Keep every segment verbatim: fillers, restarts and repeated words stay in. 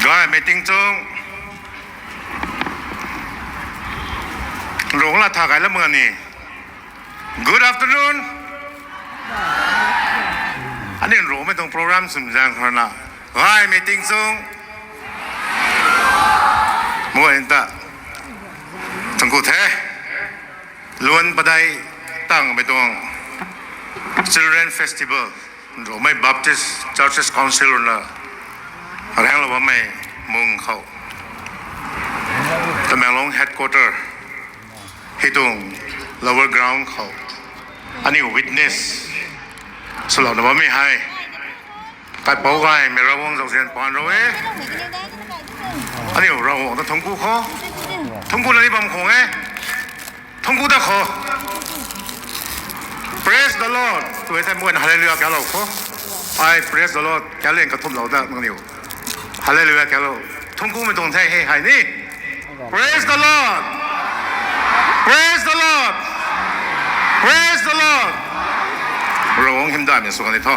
Gaymei tingchung. Rungla tha gay lam nga ni. Good afternoon. Ani rungmei tuang program swn zaeng khou rui na. Gaymei tingchung. Mui ta. Thangc ku the. Luan padai tangmei tuang Children Festival. Rungmei Baptist Churches Council rui na. Rangla bammei mung khou. Tamenglong headquarter. Hei tuang lower ground khou. Aniu witness. Swlouna bammei hei. Kaipouc gaymei Ravguangc zauzian paan rou e. Aniu Ravguangc ta thangc ku khou. Thangc ku na ni bam khang e. Thangc ku da khou. Praise the Lord. Tu e thei mui na Hallelujah kalou khou. Ai praise the Lord. Kaliang kathumhlou da nangniw. Hallelujah kalou. Thangc kumei tuang the hei hei ni. Praise the Lord. Praise the Lord. Praise the Lord. Ravguangc hymdaihmei sw kan ni tho.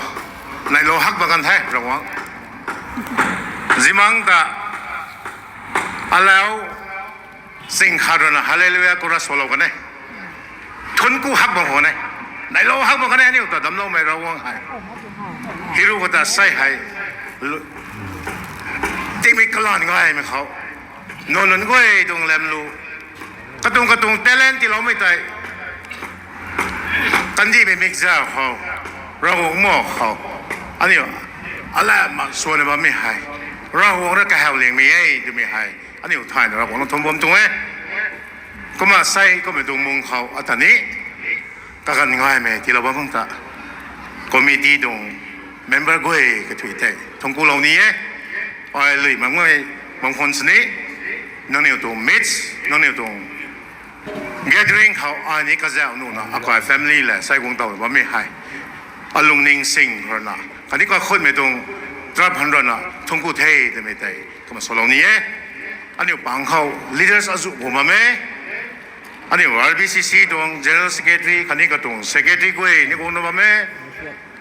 Neilou hak bam kan the Ravguangc. Zimang ta. Alau. Sing khat rui na Hallelujah chorus swlou kan e. Thangc ku hak bam kan e. Neilou hak bam kan e aniu ta damcloumei Ravguangc hei. Hei rui khou ta sei hei. Tingmei kalan gaymei khou. Nunc nunc guay tuang lam lu. Katuang katuang talent tiiloumei tei. Kandihmei mikzau khou. Ravguangc maek khou. Aniu. Alau ma swanna bammei hei. Ravguangc rui kahawlingmei e twmei hei. Aniu thayna Ravguangc nang thangc bam tuang e. Kumna sei kummei tuang mung khou ata ni. Kaganv gaymei tiilou bam khang ta. Committee tuang member guay kathui tei. Thangc kulou ni e. Ai lui mak ngui bam khang sini. Nangniw tuang meet, nangniw tuang gathering khou ai ni kazauh nuhna akai family le sei guang tow bammei hei. Alungning sing rui na. Khatni kakhunmei tuang trap han rui na. Thangc ku the twmei tei. Kumna swlou ni e. Aniu pang khou leaders azuh gu bam e. Aniu R B C C tuang general secretary khatni katuang secretary guay ni guangna bam e.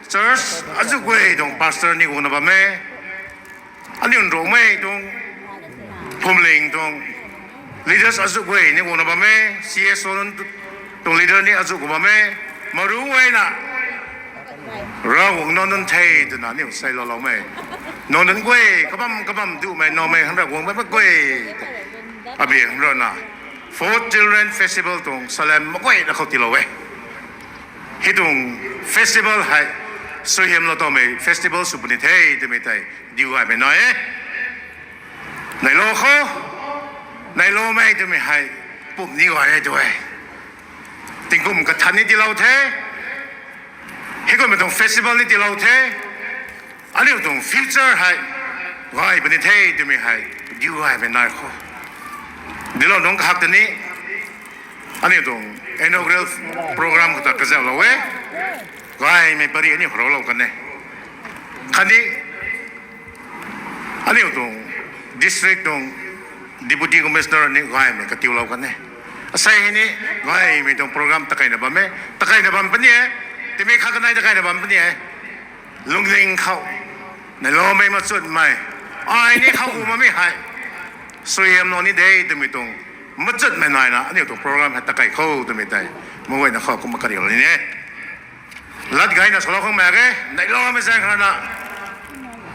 Church azuh guay tuang pastor ni guangna bam e. Aniu Rongmei tuang, Phwamling tuang leaders azuh guay ni guangna bam e. C S O nunc tuang leader ni azuh gu bam e. Maru guayna Ravguangc nunc nunc the twna aniu seilouloumei. Nunc nunc guay kabam kabam duhmei nowmei han Ravguangc mei mak guay. Abi han rui na Fourth Children Festival tuang salem mak guayna khou tiilou e. Hei tuang festival hei suaihiamlou tawmei festival sw puni the twmei tei diu gaymei nai e. Neilou khou, neiloumei twmei hei pum ni gay e tu e. Tingkum kathan ni tiilou the. Hei kummei tuang festival ni tiilou the. Aniu tuang future hei gay puni the twmei hei diu gaymei nai khou. Dilou nunc kahak ta ni aniu tuang inaugural program khou ta kazauhlou e. Gaymei pary aniu khou roulou kan e. Khatni aniu tuang district tuang Deputy Commissioner ni gaymei katiulou kan e. Asei hei ni gaymei tuang program takeina bam e. Takeina bam puni e. Timei khat kanei takeina bam puni e. Lungning khou neiloumei machutmei ai ni khou gu makmei hei suaihiamlou ni de twmei tuang machutmei naina aniu tuang program hei takei khou twmei tei meic guayna khou kumna kariulou ni e. Lat gayna swlou khang mak ge, neihloumei zaeng khou rui na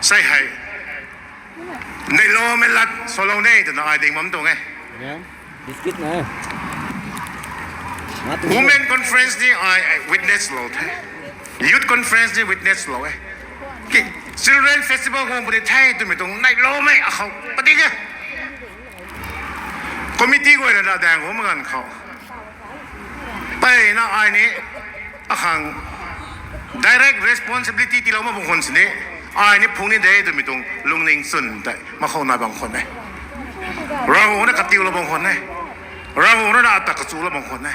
sei hei neihloumei lat swlou ni twna ai ding bam tuang e. Biscuit na. Women Conference ni ai witness lou the. Youth Conference ni witness lou e. Children Festival guang puni the twmei tuang neihloumei akhou pati ge. Committee guay rui na daeng guang mak ganv khou mpeyna ai ni akhang direct responsibility tiilou mak bam khwan sini, ai ni phung ni de twmei tuang lungning chwn tei makhou nai bam khwan e. Ravguangc na katiulou bam khwan e. Ravguangc rui na ata kachulou bam khwan e.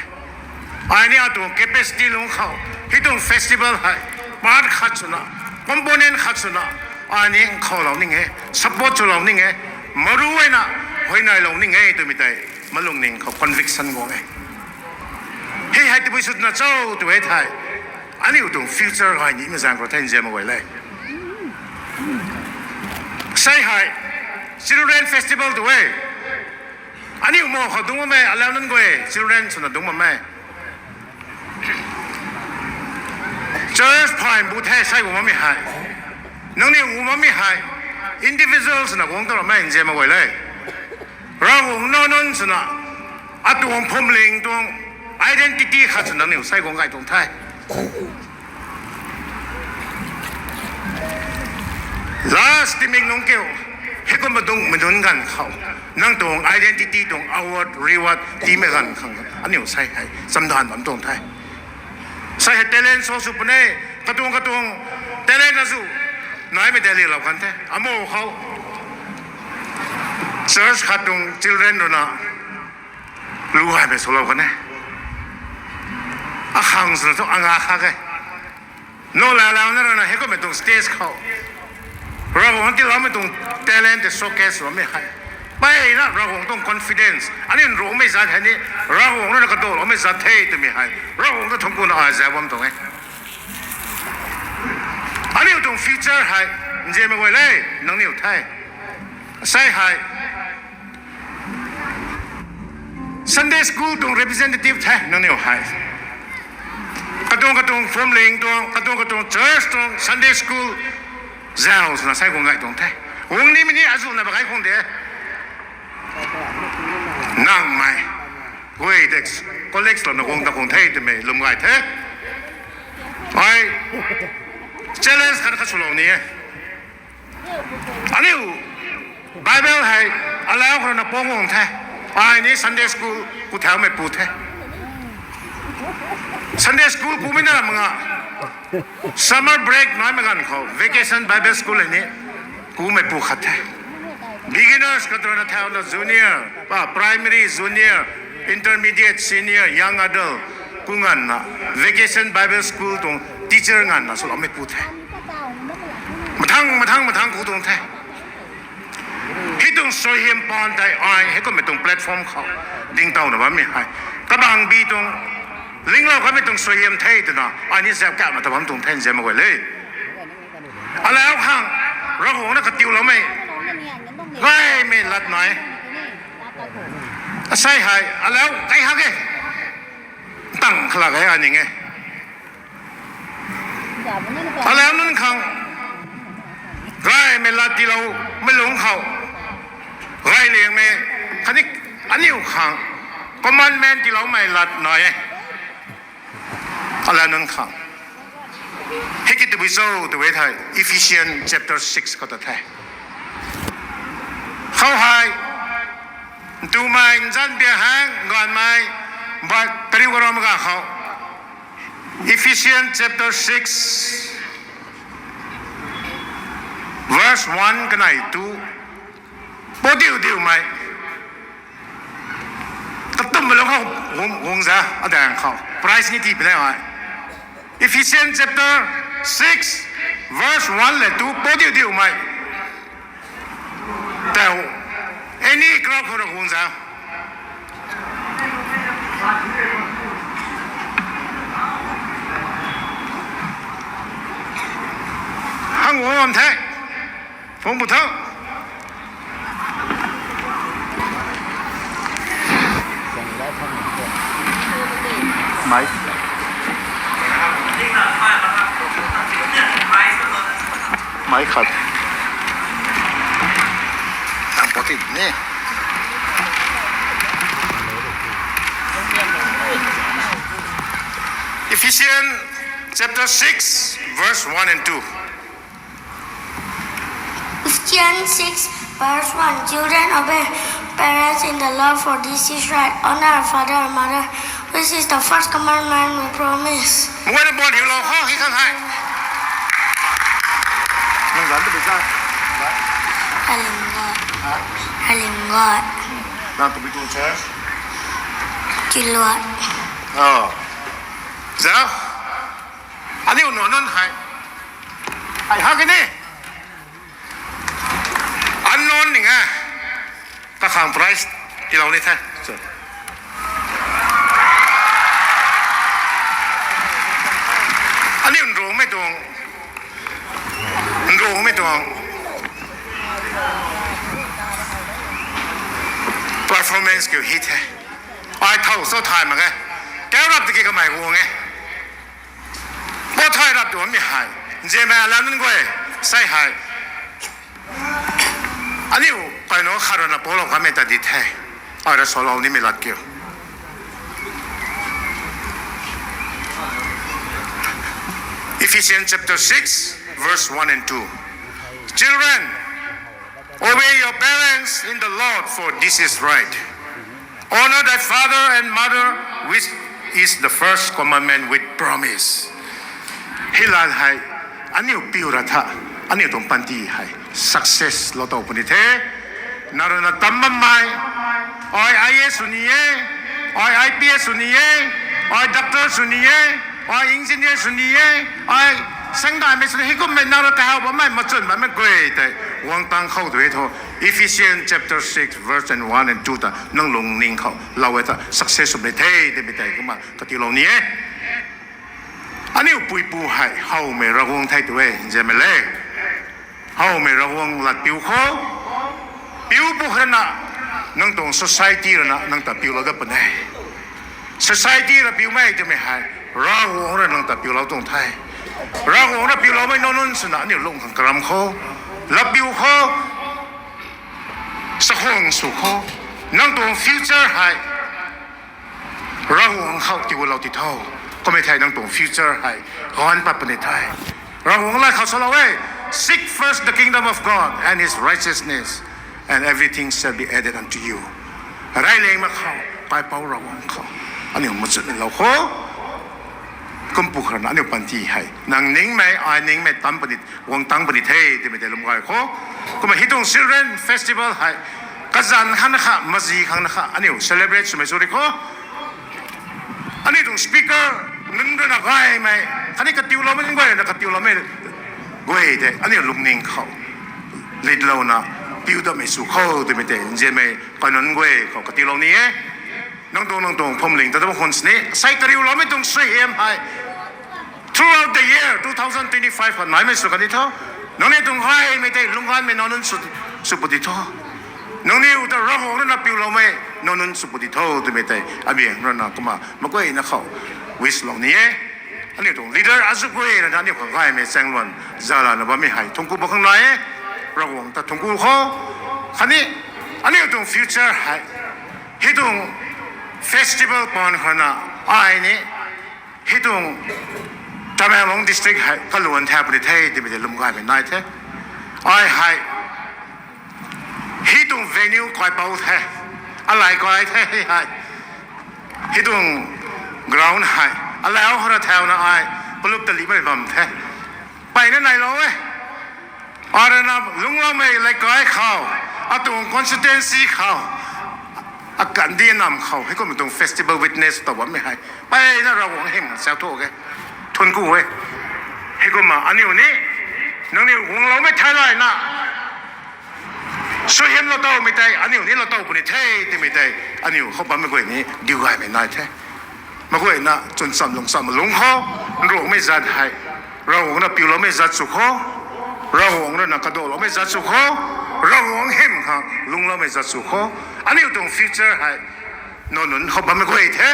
Ai ni atuang capacity lungc khou hei tuang festival hei part khat swna, component khat swna ai ni nkhoulou ning e, support swlou ning e, maru guayna huayneylou ning e twmei tei malungning khou conviction guang e. Hei hei tabui sw twna cho tw e thei aniu tuang future gay nimei zaeng khou the nzianmei guay le. Sei hei Children festival tu e. Aniu mo khou dungc bammei, alau nunc guay children swna dungc bammei. Church phay bu the sai guang bammei hei. Nangniw guang bammei hei. Individual swna guang tu ramei nzianmei guay le. Ravguangc nac nunc swna. Atuang phuamling tuang identity khat swna nangniw sai guang gay tuang the. Last timik nungc kiu, heikumna dungcmei nunc ganv khou, nang tuang identity tuang award, reward tiimei ganv khang aniu sei hei chamdanv bam tuang the. Sei hei talent show sw puni, katuang katuang talent azu naimei Delhi lou kan the. Amo khou church khat tuang children rui na lu gaymei swlou kan e. Akhang swna thu anga kha ke. Nowlalauna rui na heikummei tuang stage khou Ravguangc tiiloumei tuang talent tei showcase swmei hei, mpeyna Ravguangc tuang confidence, aniu Nruangmei zat hei ni Ravguangc rui na kadaloumei zat the twmei hei Ravguangc ta thangc kuna ai zau bam tuang e. Aniu tuang future hei nzianmei guay le, nangniw the. Sei hei Sunday school tuang representative the nangniw hei. Katuang katuang phuamling tuang, katuang katuang church tuang Sunday school zau swna sei guang gay tuang the. Guang nimei ni azuna ba gay khang de. Nangmei guay tei college louna guang ta khang the twmei lwm gay the. Ai challenge khat khat swlou ni e. Aniu Bible hei alau khou rui na pung guang the. Ai ni Sunday school ku thaumei pu the. Sunday school kumei na ram nga summer break naimei ganv khou Vacation Bible School hei ni kumei pu khat the. Beginners khat rui na thauna junior, pa, primary, junior, intermediate, senior, young adult, ku nganvna Vacation Bible School tuang teacher nganvna swloumei pu the. Mathang mathang mathang ku tuang the. Hei tuang suaihiam paan tei ai heikummei tuang platform khou dingtowna bammei hei, kabangbi tuang linglou kamei tuang suaihiam the twna ai ni zau kamna ta bam tuang the nzianmei guay le. Alau khang Ravguangc na katiuloumei gaymei lat nai. Asei hei alau kai hak e. Tang khalak e aning e. Alau nunc khang gaymei lat tiiloumei lungc khou gay liangmei khatni aniu khang commandment tiiloumei lat nai e. Alau nunc khang hei ki tabui cho tw e thei Ephesians chapter six khou ta the. Khou hei ntumei nzanbia hang ganvmei ba kariu karam ga khou Ephesians chapter six verse one kanei tu, podiu diumei katumlou khou guang za adaeng khou prize ni tii puni ai. Ephesians chapter six verse one le tu podiu diumei tau any crowd khou rui guang za hang guang bam the. Phung bu tho. Mai khat ang poti ni. Ephesians chapter six verse one and two. Ephesians six verse one. Children, obey parents in the Lord, for this is right. Honor father and mother, which is the first commandment with promise. Mungana bon hiu lou khou hi khang hei. Nang gan tu bisa. Halim God. Ha? Halim God. Nang tu bitu church. Kiluat. Oh. Zau. Aniu nac nunc hei, hei hak ni. Unknown ning e. Kakhang prize tiilou ni the. Aniu nrungmei tuang, nrungmei tuang Kiu hi the. Ai thow cho thay mak e. Kau rap tiki kamei guang e. Bo thay rap tu mi hei. Nzianmei alan nunc guay. Sei hei. Aniu, kaino khat rana paulou kamei ta di the. Ai ra salou nimei lat kiu. Ephesians chapter six, verse one and two. Children, obey your parents in the Lord, for this is right. Honor thy father and mother, which is the first commandment with promise. Hei lan hei, aniu piu ra tha, aniu tuang panty hei success lou tow puni the. Nang rui na tam bammei, ai I A S sw ni e, ai I P S sw ni e, ai doctor sw ni e, ai engineer sw ni e, ai sangdaimei sw ni, hei kummei nang rui kahaw bammei, machun bammei guay tei guang tang khou tu e tho. Ephesians chapter six, verse and one and two ta nang lungning khou lou e ta success sw ni the, twmei tei kumna katiulou ni e. Aniu puipu hei howmei Ravguangc the tu e, nzianmei le. Howmei Ravguangc lat piu khou. Piu pu khat rana, nang tuang society rana nang ta piulou dat puni e. Society ra piumei twmei hei, Ravguangc ra nang ta piulou tuang the. Ravguangc ra piuloumei nac nunc swna aniu lung khang karam khou, lat piu khou, sakhwang sw khou, nang tuang future hei Ravguangc khou tiulou ti tho. Kummei thei nang tuang future hei ganv pat puni the. Ravguangc lat khou salou e, Seek first the kingdom of God and his righteousness, and everything shall be added unto you. Rey leng mak khou, kaipouc Ravguangc khou aniu machunlou khou, kum pu khat rana aniu panty hei nang ningmei, ai ningmei tam puni, guang tang puni the, twmei tei lwm gay khou. Kumna hei tuang Children Festival hei kazanc khang na kha, mazi khang na kha aniu celebrate swmei sw ri khou. Aniu tuang speaker nunc rui na gaymei khatni katiuloumei nunc guay rui na katiuloumei guay tei aniu lungning khou litlouna piu datmei sw khou twmei tei nzianmei kainunc guay khou katiulou ni e. Nang tuang, nang tuang phuamling ta ta bam khwan sini, sei kariuloumei tuang suaihiam hei throughout the year two thousand twenty-five khou naimei sw kan di tho. Nangniw tuang gaymei tei lungc ganmei nac nunc sw, sw pu di tho. Nangniw ta Ravguangc rui na piuloumei nac nunc sw pu di tho twmei tei abiang rui na kumna maguayna khou wish lou ni e. Aniu tuang leader azuh guay rui na aniu khang gaymei chaengluan zalana bammei hei thuanc ku bam khang nai e. Ravguangc ta thuanc ku khou. Khatni aniu tuang future hei hei tuang festival paan khou na ai ni hei tuang Tamenglong district hei kaluan the puni the twmei tei lwm gaymei nai the. Ai hei hei tuang venue kaipouc the, alai kai the hei. Hei tuang ground hei alau khou ra thauna ai palup talihmei bam the. Mpeyna nailou e. Arana lungcloumei leikai khou, atuang constituency khou, akandih nam khou hei kumna tuang festival witness tow bammei hei mpeyna Ravguangc hym sa thu e, thuanc ku e. Hei kumna aniu ni, nangniw guangloumei theilayna suaihiam lou towmei tei aniu ni lou tow puni the twmei tei aniu khou bammei guay ni diu gaymei nai the. Maguayna chwn cham lung cham lungc khou, nruangmei zat hei Ravguangc na piuloumei zat sw khou, Ravguangc rui na kadoloumei zat sw khou, Ravguangc hym khang lungcloumei zat sw khou, aniu tuang future hei nac nunc khou bammei guay the.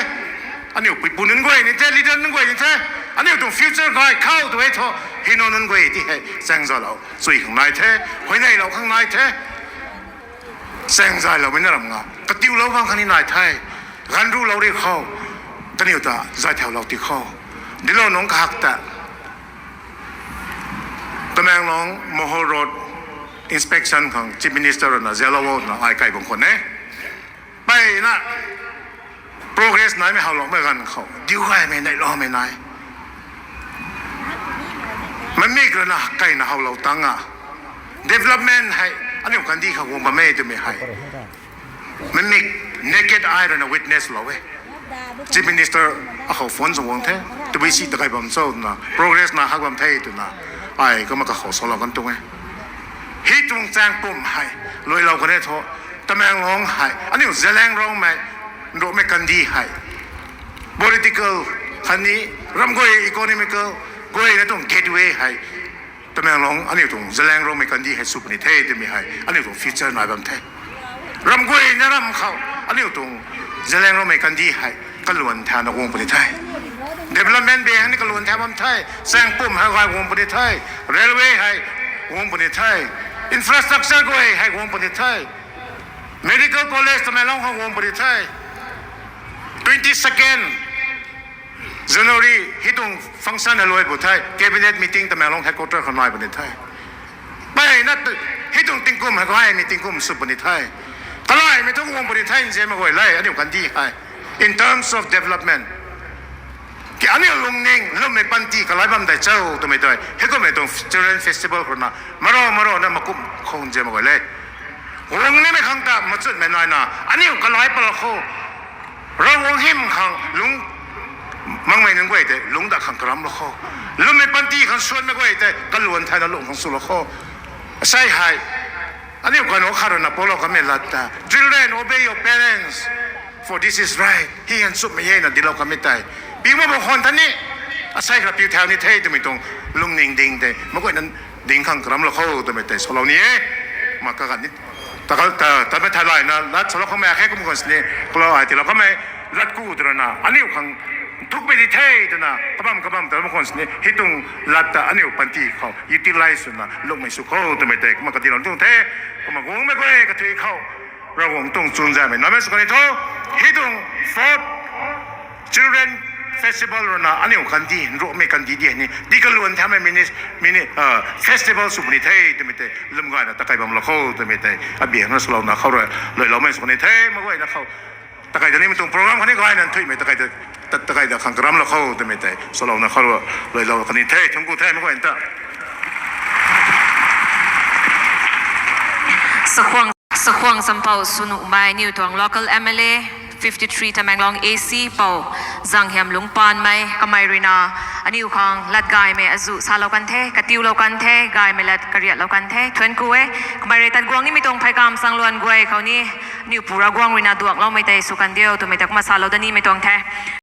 Aniu puipu nunc guay ni the, leader nunc guay ni the. Aniu tuang future gay khou tu e thu, hei nac nunc guay ti hei chaengzaylou chui khang nai the, huayneylou khang nai the. Chaengzayloumei na ram nga katiulou bam khang ni nai the. Ganv rulou ri khou, kaniw ta zay thaulou ti khou, dilou nungc kahak ta Tamenglong Moho Road inspection khang Chief Minister rui na zalou o twna ai kai bam khwan e. Mpeyna progress naimei howloumei ganv khou diu gaymei neihloumei nai. Mamik rui na kaina howlou tang a, development hei aniu kandih khou guang bam e twmei hei mamik, naked eye rui na witness lou e. Chief Minister akhou phone sw guang the, tabui si ta kai bam cho twna, progress na hak bam the twna, ai kumna kakhou salou kan tuang e. Hei tuang chaeng pum hei luailou kan e thu, Tamenglong hei aniu Zeliangrongmei, nruangmei kandih hei political khatni ram guay economical guayna tuang gateway hei Tamenglong aniu tuang Zeliangrongmei kandih hei sw puni the twmei hei aniu tuang future nai bam the. Ram guayna ram khou Aniu tuang Zeliangrongmei kandih hei kaluan thana guang puni the. Development bey hei ni kaluan tha bam the. Chaeng pum hei gay guang puni the. Railway hei guang puni the. Infrastructure guay hei guang puni the. Medical college Tamenglong khang guang puni the. Twenty second January hei tuang function hei luai bu the, cabinet meeting Tamenglong headquarter khou nai puni the. Mpeyna hei tuang tingkum hei kaimei tingkum sw puni the. Kalaimei tuang guang puni the nzianmei guay le, aniu kandih hei. In terms of development, ki aniu lungning lwmmei panty kalai bam dei cho twmei tei, heikummei tuang Children Festival khou na maro maro na makum khou nzianmei guay le. Guang nimei khang ta machutmei naina aniu kalai pal khou Ravguangc hym khang lungc makmei nunc guay tei lungc dat khang karamlou kho. Lwmmei panty khang suanmei guay tei kaluan thayna lungc khang swlou kho. Asei hei aniu kanu khat rui na poulou kamei lat ta, Children, obey your parents, for this is right. Hei hei nchumhmei e na dinclou kamei tei piu mak bam khwan tha ni, asei kha piu thau ni the twmei tuang lungning ding tei mak guayna ding khang karamlou kho twmei tei salou ni e. Kumna kaganv ni ta, ta, tamei thai layna lat salou kamei akhe kum khwan sini, kalou ai tiilou kamei lat ku twna aniu khang nthukmei di the twna kabam kabam ta mak khwan sini, hei tuang lat ta aniu panty khou utilize swna lungmei sw kho twmei tei kumna kadinclou tuang the. Kumna guangmei guay kathui khou Ravguangc tuang chunzaymei namei sw kan ni tho. Hei tuang fourth Children Festival rui na aniu kandih, nruhmei kandih di ni di kaluan thamei mini, mini, festival sw puni the twmei tei lwm gayna takai bamlou kho twmei tei abiang na swlouna khou rui luailoumei sw kan ni the. Mak guayna khou takai ta nimei tuang program khatni gayna nthuihmei takai ta, takai ta khang karamlou kho twmei tei swlouna khou rui luailou kan ni the. Thangc ku the mak guayna ta. Sakhuang, Sakhuang Sampou sw nuhmei aniu tuang local M L A, fifty three Tamenglong A C pou Zanghiam Lungpanmei kamei rui na aniu khang lat gaymei azuh salou kan the, katiulou kan the, gaymei lat kariatlou kan the. Thuanc ku e. Kamei rui tat guang nimei tuang pheykamv sang luan guay khou ni aniu Pu Ravguangc rui na duakloumei tei sw kan diu twmei ta kumna salou dat nimei tuang the.